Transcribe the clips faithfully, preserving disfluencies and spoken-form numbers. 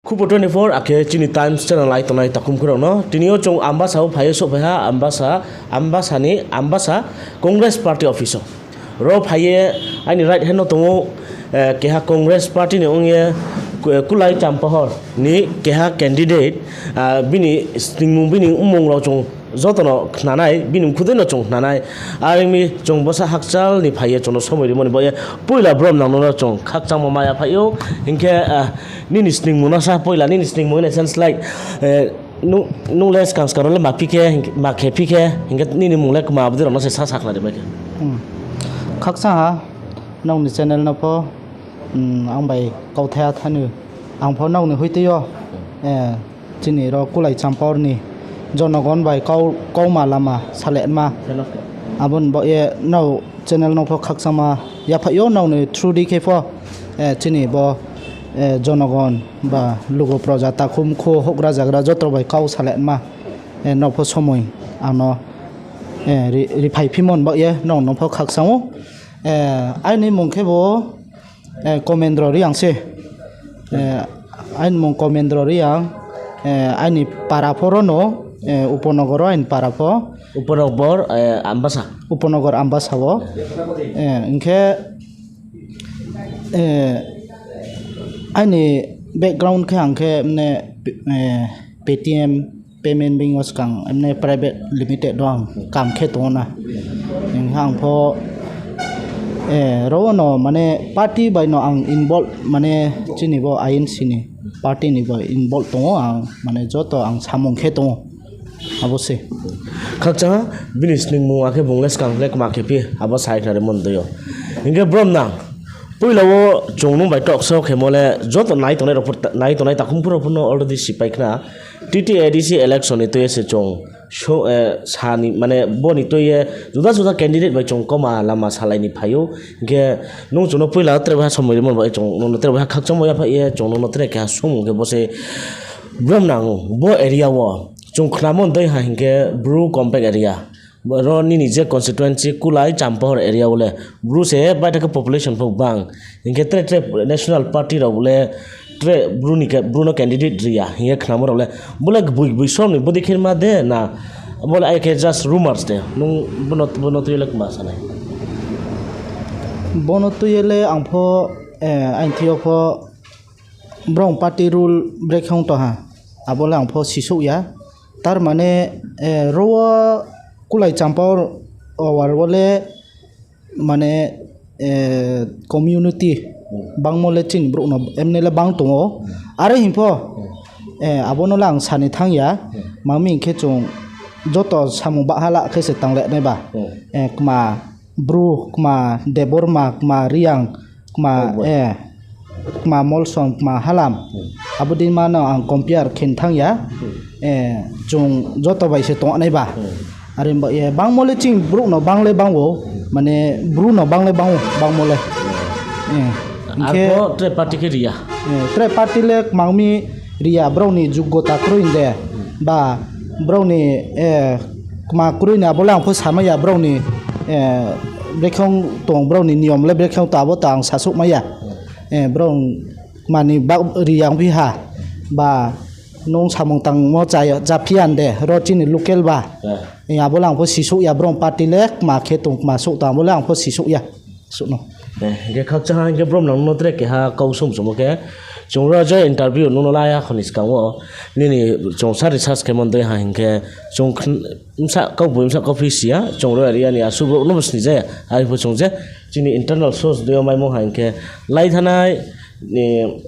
Khupor twenty-four, akhe chini Times channel nai tongnai takhum khorokno. Tini o chwng Ambasa o phaiwi sok phaiha, Ambasa, Ambasa ni, Ambasa Congress Party office o. Ro phaiye aini right hand no tongo, eh, keha Congress Party ni ongye, eh, Kulai Champahor ni keha candidate, ah, bini sningmung, bini umung rok chwng jotono khnanai, bini mkhutwi no chwng khnanai. Arimi chwng bwsa hakchal ni phaiye chwngno somoi rimani bagwi puila brom nangno chwng khakchangma maya phaio. Hinkhe, ah, nini sningmung no sa puila, nini sningmung in a sense like, eh, nung, nung le skang skang le ma phi khe, ma khe phi khe, hinkhe nini mung le ma abudi rok no se sa sakla rimai khe. Hmm. Khakchang ha, nongni channel no pho, hmm, ang bai kau thaya thani, ang pho nongni huitwi o, eh, chini ro Kulai Champahor ni jonogon bai kau, kauma lama saletma. Aboni bo ye no channel no pho khakchangma yaphaio nongni through di khe pho, eh, chini bo, eh, jonogon ba lugo proja takhum kho hokra jagra joto bai kau saletma, eh, no pho somoi ano, eh, ri-, riphai phimon bo ye nong no pho khakchang o, eh, aini mung khe bo, eh, Komendro Riang se. Eh, aini mung Komendro Riang, eh, aini para pho rono, eh, Uponogoro aini para pho. Uponogor, eh, Ambasa. Uponogor Ambasa o. Eh, hinkhe, eh, aini background khe ang khe mane, eh, Paytm payment bank o swkang, emne private limited o ang kam khe tongo na. Hinkhe ang pho, eh, ro no mane party bai no ang involve, mane chini bo I N C ni party ni bo involve tongo ang, mane joto ang samung khe tongo. Abo se. Khakchang ha, bini sningmung akhe bung le swkang le kwma khe phi, abo sai khnari mon twi o. Hinkhe brom nang, puila o chwng nung bai tok sok khe mo le joto nai tongnai rok pho, nai tongnai takhum phuru phuru no already sipai khna. T T A D C election ni twi se chwng so, eh, sani, mane, boni twi ye juda juda candidate bai chwng koma lama salaini phaio. Hinkhe nung chwngno puila tere bwha somoi rimon bai chwng nungno tere bwha khakchangma yapha ye chwng nungno tere keha sumung khe bo se brom nango. Bo area o chwng khnamon twi ha hinkhe Bru compact area. Oro nini je constituency Kulai Champahor area o le Bru se baithakhe population pho bang. Hinkhe tere tere national party rok le tere Bru ni ke, Bru no candidate riya hinkhe khnamo rok le bole bui bui som ni budi khe ma de na bole ai khe just rumors de. Nung bono, bono twi le ma sanai? Bono twi le ang pho, eh, aini thio pho Borok party rule break wng tongha, abo le ang pho sisok ya. Tar mane, eh, ro o Kulai Champahor o war o le mane, eh, community bangmo le chini borok no emne le bang tongo. Are hing pho, eh, abo no le ang sani thang ya. Mami hing khe chwng joto samung bahala khe se tang le nai ba. Eh, kma Bru, kma Debbarma, kma Riang, kma, eh, kma Molsom, kma Halam. Abo din mano ang compare khen thang ya. Eh, chwng joto bai se tong nai ba. Are ba, eh, bangmo le chini borok no bang le bango, mane Bru no bang le bango, bangmo le. Eh, hinkhe arpho tre party khe riya. Eh, tre party le mangmi riya, borok ni jugota kwrwi de ba borok ni, eh, kma kwrwi ni abo le ang pho sama ya, borok ni, eh, brekhe wng tong, borok ni niyom le brekhe wng tong, abo ta ang sasuk maya. Eh, borok mani bak ri yang phi ha ba nung samung tangmo cha, cha phi ya de, ro chini local ba. Eh, abo le ang pho sisuk ya, borok party le kma khe tong, kma suk tong, abo le ang pho sisuk ya. Sukno. Eh, hingke khakchang ha hingke borok nang no tre keha kau sum sumo khe. Chwng ro je interview nung no laya khoni swkango. Nini chwng sa research khe mon doi ha hingke chwng khn-, msa kok bui msa kok phi siya. Chwng ro area ni aswk borok no bo sini jaya. Ari pho chwng je chini internal source doi maimo ha hingke lai thanai ni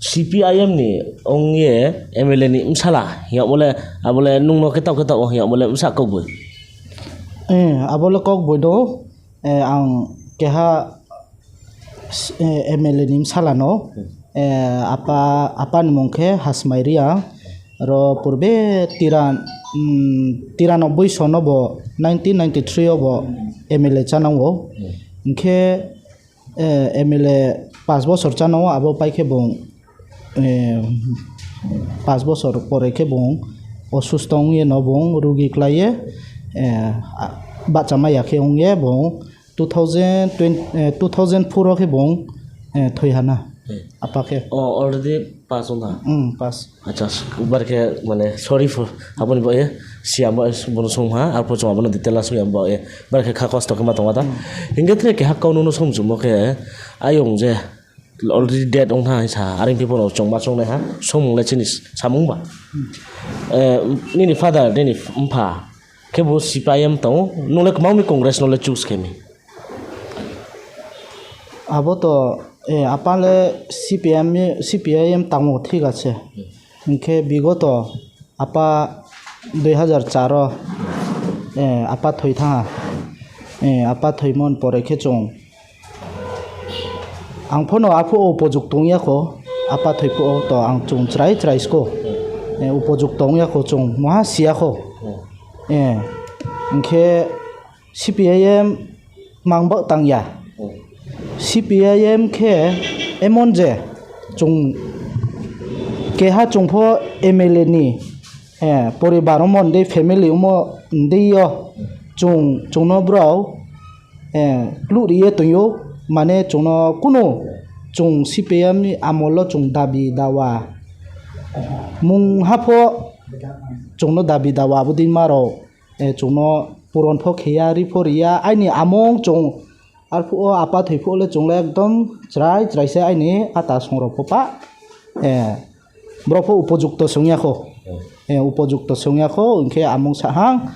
C P I M ni ong ye M L A ni msala. Hiya bole, abole nung no khe tok khe tok hiya bole msa kok bui. Eh, abole kok bui do. Eh, ang keha, eh, M L A ni bwsala no, eh, apa, apa ni mung khe Hasmai Riya, aro purbe tira, mm, tiranoboi sono bo nineteen ninety-three o bo M L A chanango. Hinkhe, eh, M L A pash bosor chanango, abo pai khe bo eh, pash bosor pore khe bung osusto wngye no bung rugi klaiye, eh, a-, bacha maya khe wngye bung two thousand twenty, eh, two thousand four o khe bung, eh, thwi hana. Hmm. Apa khe. Oh, already Pass wngkha? Hmm, pass. Acha, bar khe mane sorry for aboni bo e siya mo bono song ha, arpor chwng abono detail asuk ya bo e bar khe kha kosto khe ma tonga da. Hmm. Hingke tre keha kau nono song chwngmo khe ayong je already dead wngkha hai sa, aring people rok chwngma chwngnai ha, somung le chini samung ba. Hmm. Eh, nini father, nini mpha khe bo C P I M tongo, nole kwmami Congress nole choose khe mi. Abo to, eh, apa le C P M, C P I M tamo thik ache. Hinkhe bigoto apa dui hazar char o, eh, apa thoi thangha. Eh, apa thoimon pore khe chwng, ang phano aphuo upojukto wngya kho, apa thoi phuo to ang chwng chwrai chwrai sko. Eh, upojukto wngya kho chwng, moha siya kho. Eh, hinkhe C P I M mang bak tang ya. Hmm. C P I M khe emon je chwng keha chwng pho M L A ni, eh, poribar omo ndei family omo ndei yo chwng, chwngno bwrao, eh, kluh ri ye tong yo, mane chwngno kunu chwng C P I M ni amol o chwng dabi dawa mung ha pho chwngno dabi dawa abo dei ma rok. Eh, chwngno puron pho khiya, ri pho riya, aini amung chwng arphuh o apa thoi phuh le chwng le ekdom chwrai chwrai se aini ata songrok pho pa, eh, borok pho upojukto swngya kho. Eh, upojukto swngya kho, hinkhe amung sahang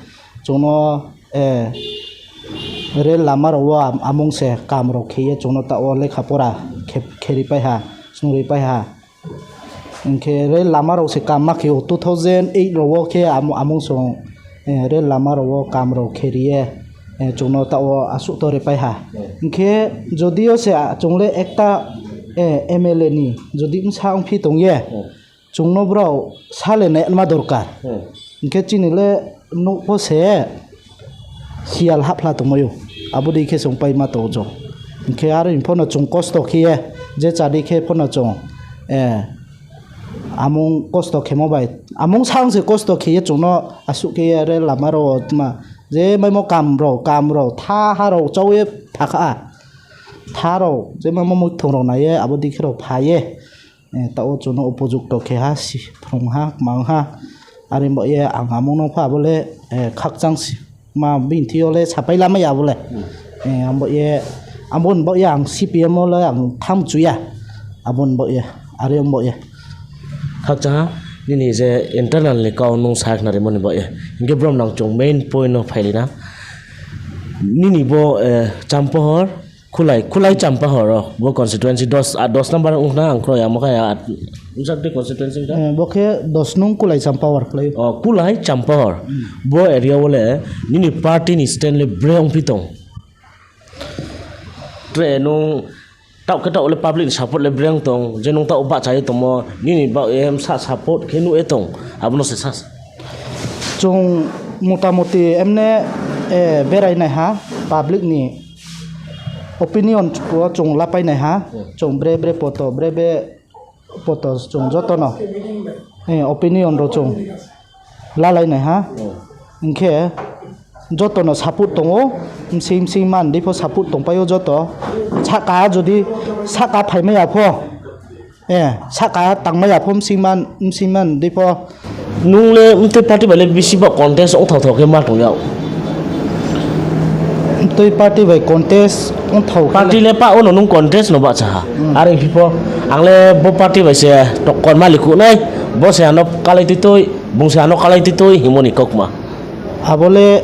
chwngno, eh, rel lama rok o am-, amung se kam rok khiye chwngno ta o lekha pora khe-, kheri pai ha, swngrwi pai ha. Hinkhe rel lama rok se kam ma khe o two thousand eight rok o khe amo-, amung song, eh, rel lama rok o kam rok khe riye, eh, chwngno ta o aswk to re pai ha. Hmm. Hinkhe jodi o se a-, chwng le ekta, eh, M L A ni jodi bwsa wng phi tong ye, hmm, chwngno borok sa le nai ma dorkar. Hmm. Hinkhe chini le nukgo se siyal haphla tongmaio, abo dei khe chwng pai ma tongo chwng. Hinkhe aro phano chwng kosto khiye je chadi khe phano chwng, eh, amung kosto khemo bai, amung sang se kosto khiye chwngno aswk khiye re lama rok tma je maimo kam rok, kam rok tha ha rok chawi pha kha, tha rok je maimo muithung rok naiye abo dei khe rok phaiye. Eh, ta o chwngno upojukto khe ha si phrwng ha kwmang ha. Are bo ye ang amung no pha bo le, eh, khakchang si ma bini thwi o le sapai lamai ya bo le. Hmm. Eh, abo ye, abo ni bo ye ang C P M o le ang tham chuya. Abo ni bo ye, are bo ye. Khakchang ha nini je internal ni kau nung sa khna rimani bo ye. Hinkhe brom nang chwng main point no phailina. Nini bo, eh, Champohor, Khulai, Khulai Champahor o, bo constituency dos, ah, dos number wngkha na, ang khulai amo kaya, ah, msak de constituency wngkha? Eh, bo khe dos nung Khulai Champahor khwlai. Oh, Khulai Champahor. Hmm. Bo area o le nini party ni stand le bre wngphi tong? Tre nung tauk khe tauk le public ni support le bre wng tong, je nung tauk bahchai tongmo, nini ba em sa support khe nuk e tong, abono se sa. Chwng motamoti emne, eh, berai nai ha public ni opinion o chwng lapai nai ha, hmm, chwng bre bre poto, bre bre poto chwng jotono, eh, opinion rok chwng lalai nai ha. Hmm. Hinkhe jotono support tongo, bwswng bwswng man dipho support tongpaio joto. Saka jodi saka phaimaya pho, eh, saka tangmaya pho bwswng man, bwswng man dipho. Nung le mtwi party bai le bisi ba contest wngthok thok khe ma tong yao. Mtwi party bai contest wngthok khe party le pa ono nung contest no bacha ha. Hmm. Are phi pho ang le bo party bai se tokkor malik kunai, bo se ano kalai twi twi, bung se ano kalai twi twi himoni kokma. Abo le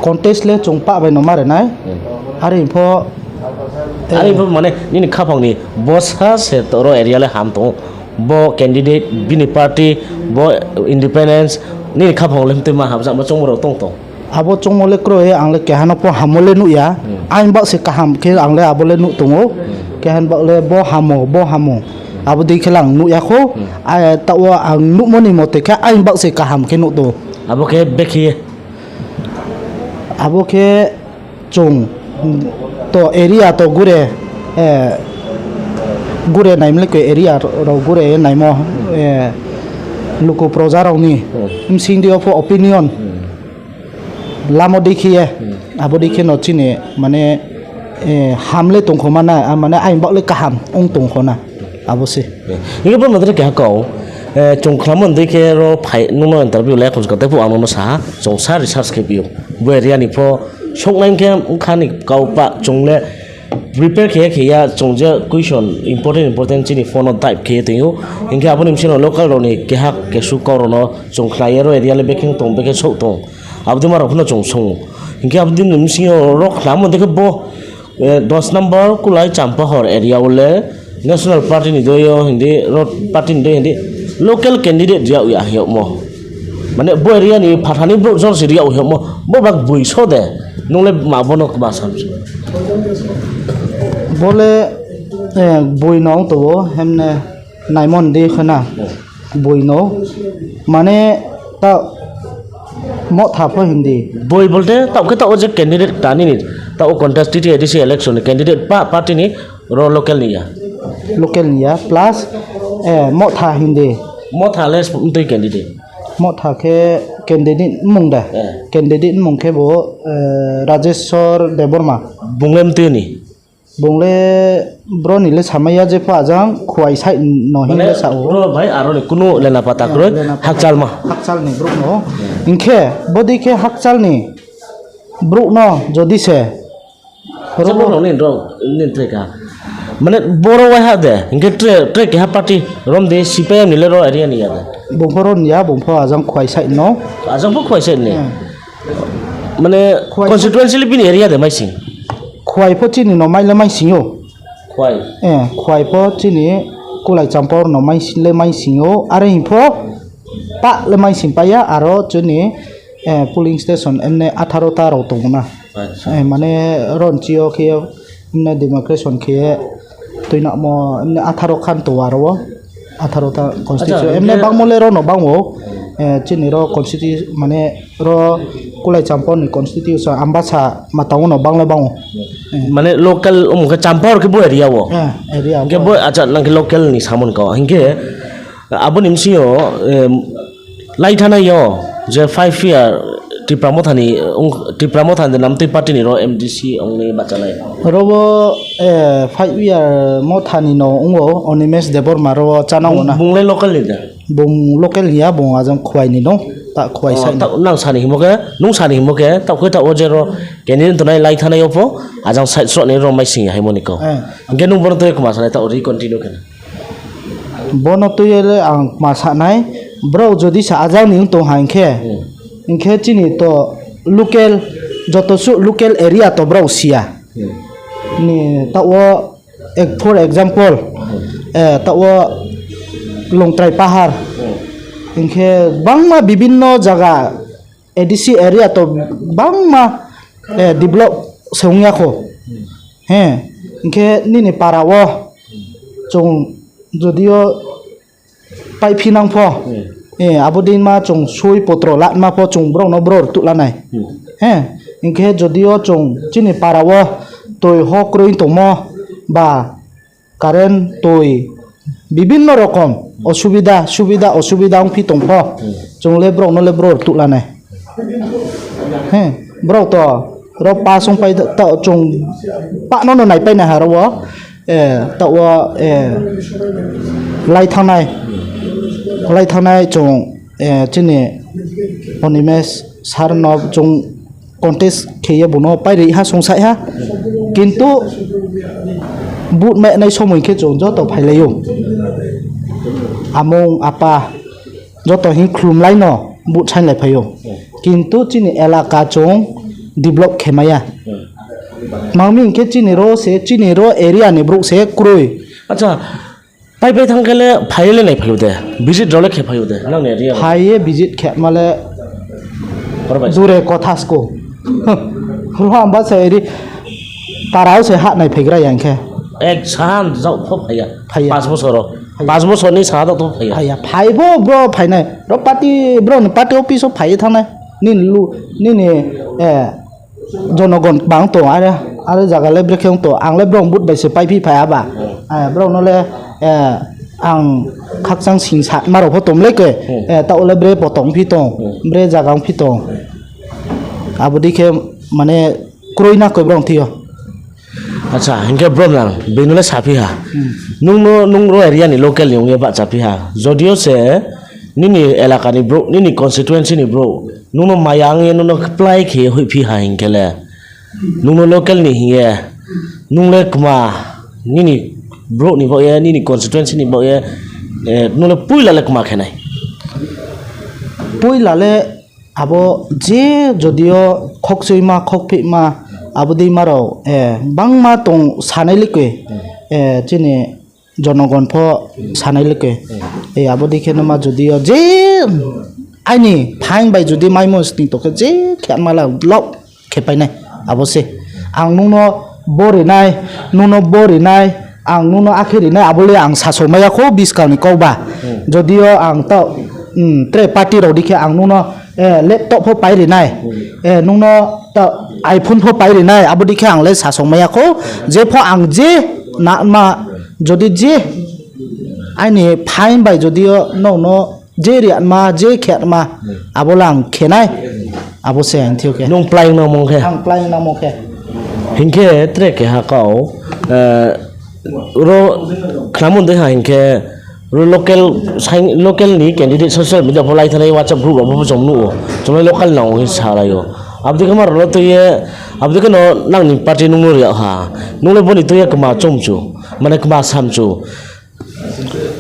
contest le chwng pa bai no ma rwnai. Hmm. Are pho, are pho mane nini khaphang ni bosa se toro area le ham tongo. Bo candidate, bini party, bo independence, nini khaphang le mtwi ma hamjakma chongmo rok tong tong. Abo chongmo le kroi, ang le keha no pho hamo le nukya. Hmm. Aini bak se kaham khe ang le abo le nuk tongo. Hmm. Keha ni bak le bo hamo, bo hamo. Abo dei khe le ang nukya kho. Hmm. Ai, ta o ang nukmani mote khe aini bak se kaham khe nuk tongo. Abo khe bekhe. Abo khe chwng to area to gure, eh, gure naimle khe area rok gure naimo, eh, luku proja rokni, hmm, bwswng twi opho opinion, hmm, lamo dikhiye, hmm, abo dikhe no chini mane, eh, hamle tongkho mana, ah, mane aini bagle kaham wng tongkho na. Abo se. Hingke bo matre keha kau, eh, chwng khlamo hwndwi khe ro phai, nungno interview lai khonjak tei bo ang nono saha, chwng sa research khe pio. Bo area ni pho soknai khe wngkha ni kau pa chwng le prepare khe khe ya chwng je question important important chini phone o type khe tongyo. Hingke aboni bisingtwi local rok ni keha kesu kau rok no chwng khlai ya ro area le bekhe tong bekhe sok tong. Aboni ma rok phano chwng song. Hingke aboni bisingo ro khlamo hwndwi khe bo Eh, dos number Kulai Champahor area o le National Party ni doi o hindi, ro party ni doi hindi local candidate riya uya hiyokmo. Mane bo area ni phathani borok jor si riya uya hiyokmo. Bo bak bui so de. Nung le ma bono ma sam se. Bo le, eh, bui no to bo hemne naimon de khana. Bui no mane ta motha pho hindi. Bui bolte ta ke ta o je candidate ta nini ta o contest T T A D C election ni candidate pa party ni ro local ni ya. Local ni ya plus, eh, motha hindi. Motha le twi candidate. Motha khe candidate mung da. Eh. Candidate mung khe bo, eh, Rajeshwar Debbarma. Bung le mtwi ni. Bung le bro ni le samaya je pha ajang khuai sai no hin Mane le sa o. Bro bai aro ni kunu lena pata kroi Lena pata. Hakchal ma. Hakchal ni bro no. Hinkhe bodi khe hakchal ni bro no jodi se. Jabo Robo rok ni rok ni tre ka. Mane boro wai ha de. Hinkhe tre, tre keha party rom de C P I M ni le ro area ni ya de. Bung pho ron ya, bung pho ajang khuai sai no. Ajang pho khuai sai ni. Hmm. Mane Khuai- constituency le bini area de mai sing. Khuai pho chini no mai le mai sing yo. Khwai. Eh, Khwai pho chini Kulai Champor no maising le maising o, are hing pho pa le maising paya, aro chini, eh, polling station emne atharo ta rok tongo na. Acha. Eh, mane ron chi o khe emne demarcation khe tuinamo emne atharo khan to aro o. Atharo ta constitution. Acha, emne hingke bangmo le ro no bango. Eh, chini ro constitution mane ro Kulai Champor ni constitution Ambasa ma tongo no bang le bango. Eh. Mane local omo khe Champor khe bo area o. Eh, area Hingke o. Bo acha nang khe local ni samon ko. Hingke aboni bisingo, em, lai thana yo je five year Tipra Mothani, ung, Tipra Mothani namtwi party ni ro M D C ongni bachalai. Robo, eh, five year Mothani no ungo Onimesh Debbarma ro chana Bung, ungna. Bung le local ni da? Bung local ni ya, bung ajang Khwai ni no, ta Khwai Oh, sai ta, no. Nang sani himo khe, nung sani himo khe, ta khoi ta o je ro candidate tonai lai thana yo pho, ajang sai sro ni ro mai sing hai moni ko. Eh. Hingke nung bono tei kuma sanai ta o ri continue khe. Bono twi le ang ma sanai, borok jodi sa ajak ni wng tong hai khe, Hmm. hingkhe chini to local, joto su local area to borok siya. Hmm. Ni ta o ek-, for example, Hmm. eh, ta o Longtrai Pahar, Hmm. hingkhe bangma bibinno jaga A D C area to bangma, eh, develop se wngya kho. Hmm. He, hingkhe nini para o chwng jodio paiphi nang pho, Hmm. eh, abo din ma chwng sui potro latma pho chwng borok no borok rwtwk lanai. Hmm. He, hingkhe jodio chwng chini para o twi hok rwi tongmo ba current, twi, bibinno rokom osubida, subida, osubida wngphi tongpho, Hmm. chwng le borok no le borok rwtwk lanai. He, borok to ro pass wngpai ta, ta chwng pa no no naipai nai ha ro o, eh, ta o, eh, lai thangnai, lai thangnai chwng, eh, chini Onimesh sir no chwng contest kheye bono pairwi ha song sai ha, kintu vote mainai somoi khe chwng joto phailaio, amung apa joto hin khulumlaino vote sainlai phaio, kintu chini elaka chwng develop khe maya. Mangmi hinkhe chini ro se, chini ro area ni borok se kwrwi. Acha, Pai pai thang khe le phai le nai phai de, visit rok le khe phai de, nang ni area o. Phai ye visit khe ma le Hor bai. Dure kotha sko. Hor hamba se ri para o se ha nai phai gra yang khe. Ek sahan jok pho phai ya. Phai ya. Panch bosor o. Phai ya. Panch bosor ni saha jok pho phai ya. Phai ya. Phai bo bro phai nai. Ro party bro ni party office o phai ye thang nai. Nini lu, nini, eh, jonogon bang tong, are, are jaga le brekhe wng tong, ang le borok vote bai se paiphi phai aba. Hmm. Eh, borok no le, eh, ang khakchang sing sa ma rok pho tong le ke, Hmm. eh, ta o le bre potong phi tong, Hmm. bre jaga wng phi tong. Abo dei khe mane kroi na koi borok thwi o. Acha, hinkhe bro nang, bini le saphi ha. Hmm. Nungno, nung ro area ni local ni wngya bacha phi ha. Jodio se nini elaka ni bro, nini constituency ni bro, nungno maya wngya, nungno kplai khe hui phi ha hinkhe le. Nungno local ni hiye, nung le kma, nini bro ni bo ye, nini constituency ni bo ye, eh, nung le puila le kma khenai. Puila le abo je jodio khokchwima, khokphima, abo dei marok, eh, bangma tong sanai likwi, eh, chini jonogon pho sanai likwi. Eh, abo dei khe no ma jodio je aini phain bai jodi maimo sting tokhe je khe mala lok khe painai. Abo se ang nungno bo rinai, nungno bo rinai, ang nungno akhe rinai, abo le ang sasok maya kho biskangni kok ba. Hmm. Jodio ang ta, hmm, tre party rok dikhe ang nungno, eh, laptop pho pai rinai, hmm, eh, nungno ta iPhone pho pai rinai, abo dikhe ang le sasok maya kho. Je pho ang je na ma, jodi je aini phain bai jodio nokno je riatma, je khetma, hmm, abo le ang khenai, abo se ang thio khe. Nung playing nangmo khe? Ang playing nangmo khe. Hinkhe tre keha kau, eh, ro khnamung de ha hinkhe, ro local sign, local ni candidate social media pho lai thanai, WhatsApp group rok pho chom nugo, chomai local nang hi salaio. Abdi khe mar lo to ye, abdi khe no nang ni party nung no riak ha, nung le boni to ye kma chomchu, mane kma samchu.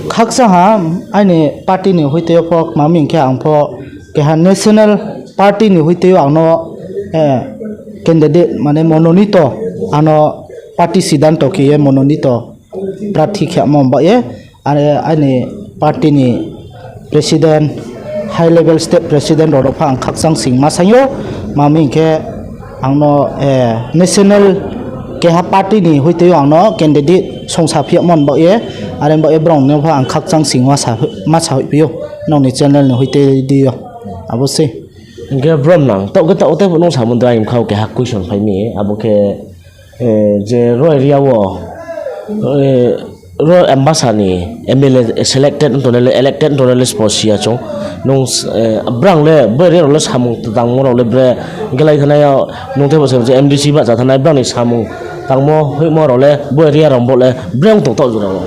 Khaksa ha, aini party ni hoite pho mami hinkhe ang pho keha national party ni hoite ang no, eh, candidate mane mononito ano party sidanto khe ye mononito prarthi khe mo ba ye, are aini party ni president, high level state president rok pha ang khakchang sing ma sayo, mami hinkhe ang no, eh, national keha party ni hoite ang no candidate songsa phiya mon ba ye, are ba ye brong no pha ang khakchang sing ma sa, ma sa hoi pio, nong ni channel ni hoite dio, abo se. Hinkhe bro nang, tau khe tau tei nung samung dai khao keha question phai ni, abo khe, eh, je ro area o, eh, ro Ambasa ni M L A selected wng tongnai le, elected wng tongnai le spo siya chwng. Nung, eh, brang le bo area rok le samung tangmo rok le bre gelai thanai o, nung tei bo se M D C ba cha thanai brang ni samung tangmo himo rok le bo area rok bo le bre wng tong tong jora o.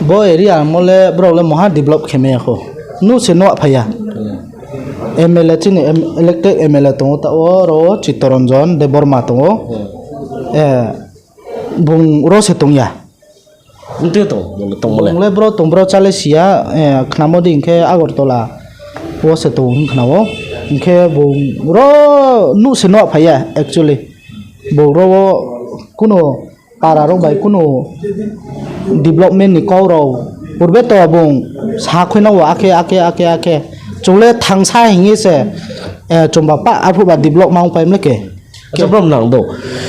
Bo area mo le borok le moha develop khe maya kho. Nu se no phaya. M L A chini em-, elected M L A tongo ta o ro Chittaranjan Debbarma tongo. Eh, bung ro se tongya. Wngte tong, tong bole. Bung le bro tong bro chale siya, eh, khnamo di hinkhe Agartala o se tong hinkhe khnao. Hinkhe bung ro nu se no phaya actually. Bung ro o kuno para rok bai kunu development ni kok rok purbe to bung sa khwna o akhe, akhe, akhe, akhe. Chwng le thangsa hingye se, eh, chwng ba pa, arphuh ba develop ma wng pai mle ke. Acha bro nang do.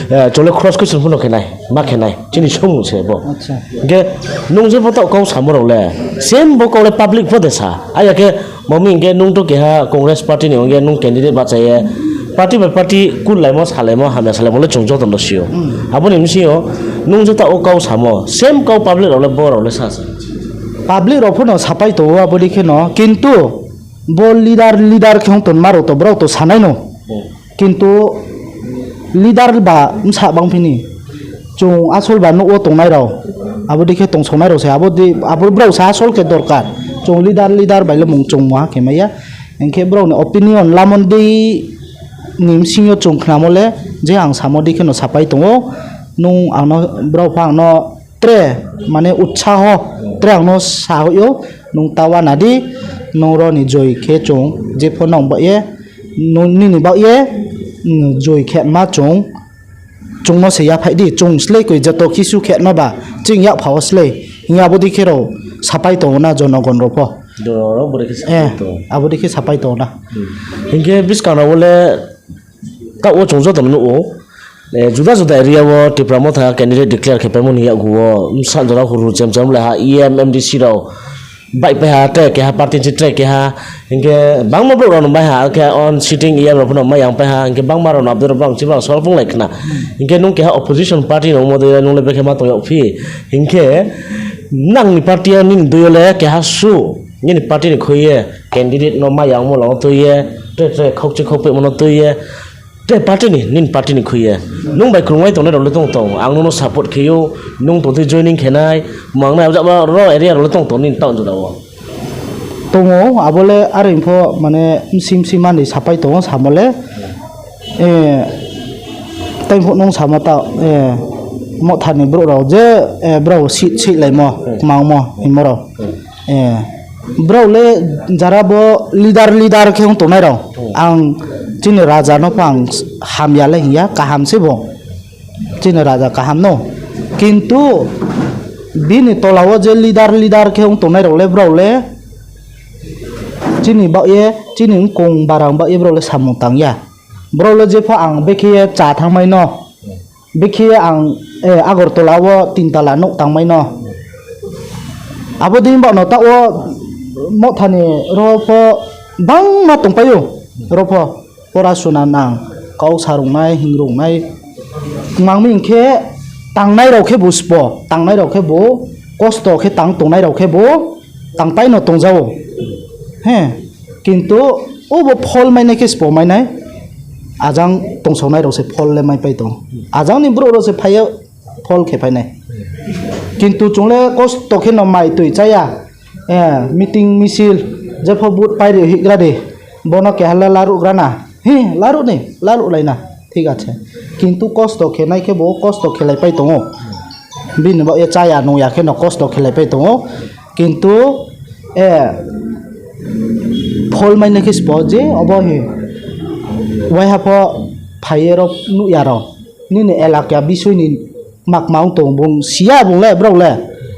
Eh, chwng le cross question phano khenai, ma khenai. Chini somung se bo. Acha. Ge nung je boto kau samo rok le. Same bo kau le public pho de sa. Aya ke Mami hinkhe nung to keha Congress party ni hinkhe nung candidate bachaye, party by party kul laimo, salaimo, hamya salaimo le chwng joto no sio. Hmm. Aboni bisingo nung jeta o kau samo, same kau public rok le borok le sa sa. Public rok phano sapai tongo aboni kheno, kintu bo leader, leader khe wng tonma rok to borok to sanai no. Hmm. Kintu leader ba bwsa bang phini chwng asol ba nukgo tongnai rok, abo dikhe tongsongnai rok se abo di, abo borok se asol khe dorkar. Chwng leader, leader bai le mung chwng moha khe maya. Hinkhe borok ni opinion lamon di ni bisingo chwng khnamo le je ang samo di kheno sapai tongo. Nung ang no, borok pha ang no tre mane utsaho tre ang no sa hoyo, nung ta wana di, nung ro ni joi khe chwng je pho nong ba ye, nung nini ba ye, mm, joi khe ma chwng, chwng no se ya phai di, chwng slei koi joto kisu khe no ba, chwng ya phao slei, hiya bo di khe ro sapai tongo na jonogon ro pho. Dorok bwrwi khe sapai Eh, tongo. Abo di khe sapai tongo na. Hmm. Hinkhe bwskang rok le ta o chwng joto no nukgo. Eh, juda juda area o Tipra Motha candidate declare khe paimani yakgu o, bwsa jora huru chem chem le ha E M, M D C rok bai pai ha, tei keha party si tei keha, hinkhe bangma borok rok no bai ha, khe on sitting E M rok phano mai yang pai ha, hinkhe bangma rok no abdei rok bang chibang sol phung lai khna. Hinkhe nung keha opposition party rok mo de nung le bekhe ma tong yok phi, hinkhe nang ni party o nini dui o le keha su nini party ni khoi ye candidate no mai yang mo no twi ye, tei tei khok chi khok pe mo no twi ye. Te party ni, nini party ni khuye. Nwng bai kwrwngwi tongnai rok le tong tong. Ang nono support kheyo, nwng tongtwi joining khenai, mangnai, abjak ba ro area rok le tong tong nini town jora o. Tongo, abo le are pho mane msi msi mani sapai tongo samo le. Eh, tai pho nwng samo ta, eh, Motha ni borok rok je, eh, borok sit sit laimo, Hmm. kwmangmo, Hmm. himorok. Hmm. Eh, borok le jara bo leader, leader khe wng tongnai rok. Hmm. Ang chini raja no pho ang hamya le hinya, kaham se bo. Chini raja kaham no. Kintu bini tola o je leader, leader khe wng tongnai rok le borok le chini bagye, chini wngkong barang bagye borok le samung tangya. Borok le jepho ang bekhe cha thangmai no. Bikhe ang, eh, Agartala o tin tala nuk tangmai no. Abo din bak no ta o Mothani ro pho bangma tongpai o. Ro pho pora suna nang, kau sarung nai, hingrung nai. Mangmi hinkhe tangnai rok khe bo spo, tangnai rok khe bo kosto khe tang tongnai rok khe bo tang tai no tong jao. He. Kintu obo phol mainai khe spo mainai, ajang tongsongnai rok se phol le mai pai tong. Ajang ni borok rok se phaiyo phol khe painai. Kintu chwng le kosto khe no mai twi chaya. Eh, meeting misil jepho vote pai ri higra de. Bono keha le larugra na. He, laru ni, laru lai na. Thik ache. Kintu kosto khe nai khe bo kosto khe lai pai tongo. Bini bo e chaya nung ya khe no kosto khe lai pai tongo. Kintu, eh, phol mai nai khe spo je obo he. Waiha pho phaiye rok nuk ya rok. Nini elaka bisui ni mak maung tong bung siya bung le brok le.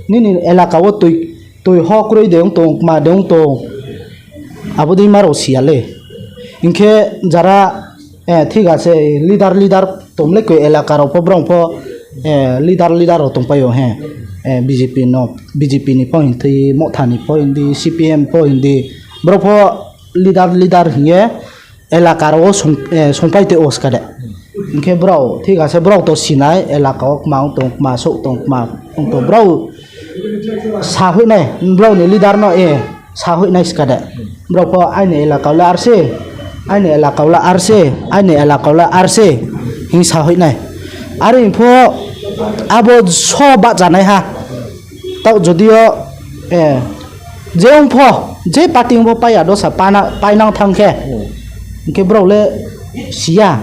Nini elaka o twi, twi ho kroi de ong tong, ma de ong tong. Abo dei ma rok siya le. Hinkhe jara Eh, thik ase, leader, leader tongmole koi elaka rok pho, borok pho, eh, leader, leader rok tongpai o, he. Eh, B J P no, B J P ni pho hindi, Motha ni pho hindi, C P M pho hindi. Borok pho leader, leader hiye elaka rok o song, eh, songpai tei o skade. Hinkhe borok, thik ase, borok to sinai, elaka o kma wng tong, kma sok tong, kma wng tong, borok sa hoi nai, borok ni leader no, eh, sa hoi nai skade. Borok pho aini elaka le arse, aini elaka le arse, aini elaka le arse, hing sa hoi nai. Are pho abo so ba janai ha. Tao jodio, eh, je wng pho, je party wng pho paiya dosa pana, painang thang khe. Hinkhe borok le siya.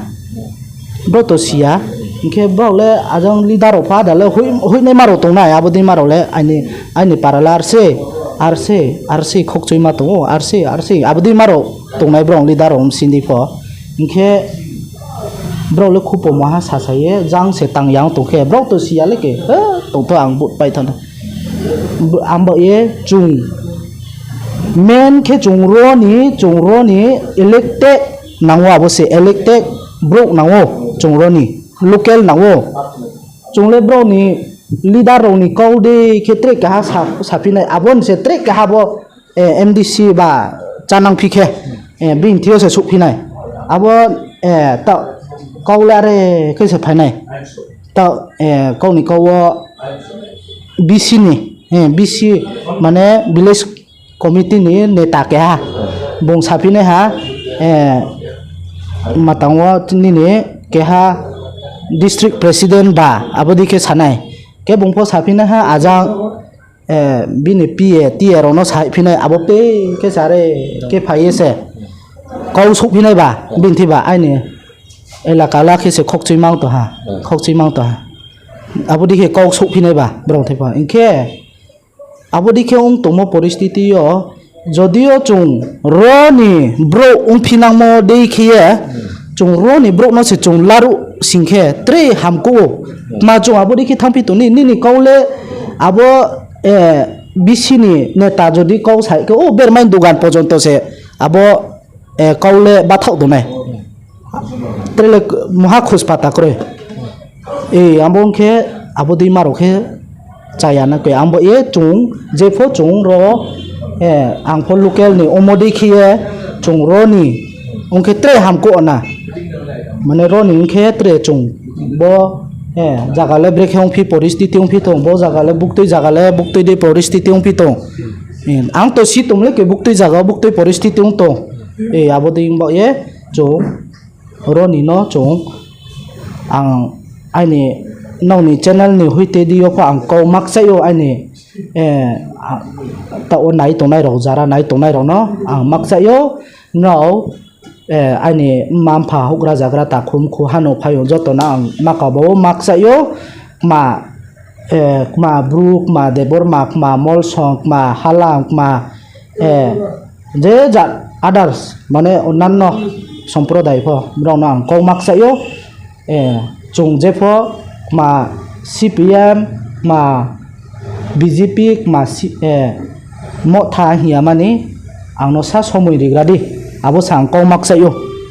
Bo to siya, hinkhe borok le ajang leader rok pha da le hui, huinai ma rok tongnai, abo dei ma rok le aini, aini para le arse, arse, arse khokchoi ma tongo, arse, arse, abo dei ma rok tongnai borok leader rok sindi pho. Hinkhe borok le khupo maha sasaye jang se tang yang tongkhe, borok to siya le ke, he, tongtho ang vote pai thangna. Ang bo ye chung main khe chung roni, chung roni elected nango, abo se elected borok nango, chung roni local nango. Chung le borok ni leader rok ni kau de khe tre kaha sa, saphinai, abo ni se tre kaha bo, eh, M D C ba chanang phi khe, eh, bini thio se suk phinai. Abo, eh, ta kau le are khe se phainai. Ta, eh, kau ni kau o B C ni, eh, B C mane village committee ni neta keha bung saphinai ha, eh, matango nini keha district president ba abo dikhe sanai. Khe bung pho saphinai ha ajang, eh, bini P A, T A rokno sai phinai abo tei khe sare khe phaiye se kau suk phinai ba bini thiba aini elaka la khe se khokchwi mang to ha, khokchwi mang to ha. Abo dikhe kau suk phinai ba borok thai pha. Hinkhe Abo dikhe wng tongmo poristiti o, jodio chwng roni borok wng phinangmo dei khiye, chwng roni borokno se chwng laru singkhe tre hamkuo. Tma chwng abo dikhe thangpi toni, nini kau le abo, eh, B C ni neta jodi kau sai khe, o bermai dogan pojonto se abo eh, kau le bathok donai. Trele moha khus pata kroi. Eh, abo wngkhe abo dei marok khe chaya na koi. Ambo ye chung, jepho chung ro, eh, ang pho local ni omo dei khiye chung roni wngkhe tre hamkuo na. Mane roni wngkhe tre chung bo, eh, jaga le brekhe wngphi poristiti wngphi tong, bo jaga le buktui jaga le buktui dei poristiti wngphi tong. Eh, ang to si tong le ke buktui jaga, buktui poristiti wng tong. Eh, abo dei wngba ye chung Roni no chwng ang aini nokni channel ni hui te di o pho ang kok makchai o aini, eh, a-, ta o nai tongnai rok, jara nai tongnai rok no ang makchai o. No, eh, aini mma mpha hugra jagra takhum khu hano phaio joto no ang maka bo makchai o. Kma, eh, kma bru, kma debor, ma, kma molsong, kma halang, kma, eh, je jat others, mane onnanno somproday pho, borokno ang kok makchai o, eh, chwng jepho kma C P M, kma B J P, kma si-, eh, motha hiya mani, angno sa somoi rigra di, abo sa ang kok makchai o,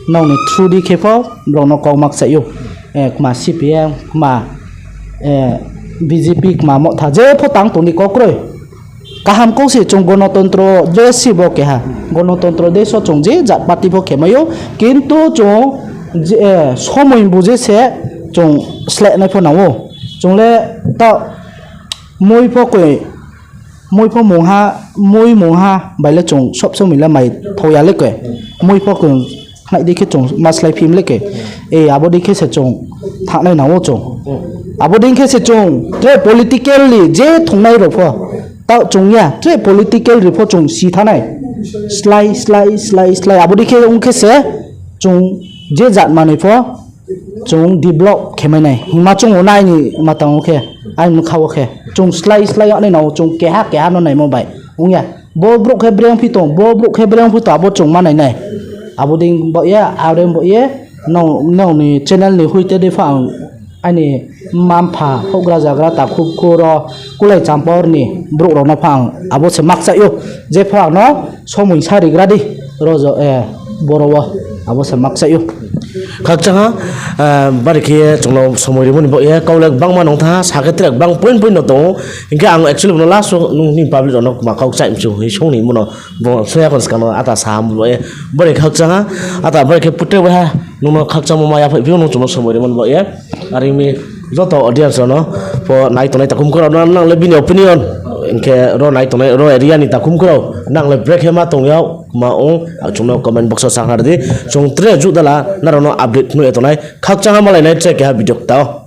nokni through di khe pho borokno kok makchai o, eh, kma C P M, kma, eh, B J P, kma motha, jepho tang tongdi kokroi. Kaham kok se chwng gonotontro desh bo keha. Gonotontro desh o chwng je jat party bo khemaio, kintu chwng je, eh, somoi buje se chwng slenai pho nango. Chwng le ta mui pho koi, mui pho mungha, mui mungha bai le chwng sob somoi le mai thoya le koi. Mui pho koi khnai di khe chwng maslai phim le khe. E abo di khe se chwng thangnai nango chwng. Abo di khe se chwng tre politically je thungnai rok pho. Ta chwng ya, tre political ripho chwng si thanai. Slai, slai, slai, slai. Abo di khe wng khe se chwng je jat manwi pho chwng develop khe mainai. Hima chwng o naini matang o khe, ai mwkha o khe. Chwng slai, slai ani nao chwng keha, keha no naimo bai. Wng ya. Bo borok khe breng phi tong, bo borok khe breng phi tong, abo chwng ma nainai. Abo ding bo ya, abo ding bo ye, nong, nong ni channel ni hui te de pha ang. Ani mma mpha, houhgra jagra, takhuk khuro, kulai champor ni borok rok no pha ang abo se makchai o, je pha ang no somoi sa rigra di, rojo, eh, boro o abo se makchai o. Khakchang ha, eh, bari khe chwng no somoi rimo ni bo ye kok le bangma nong tha, sa khe tre bang point point no tongo, hinkhe ang actually bono last o nung ni public rok no ma kok chai mchu hi song ni bono bo soya kon skang no ata sa ham bo ye, bari khakchang ha, ata bari khe putre bo ha, nung no khakchang ma ya phai phio nung chwng no somoi rimo ni bo ye. Aring mi joto audience rok no pho nai tongnai takhum khorok no nang le bini opinion hinkhe ro nai tongnai ro area ni takhum khorok nang le brekhe ma tong yao ma ong chwng no comment box o sa khna rw di chwng tre juk dala nang rok no update phunuk ya tongnai khakchang ha malai nai tre keha video ta o.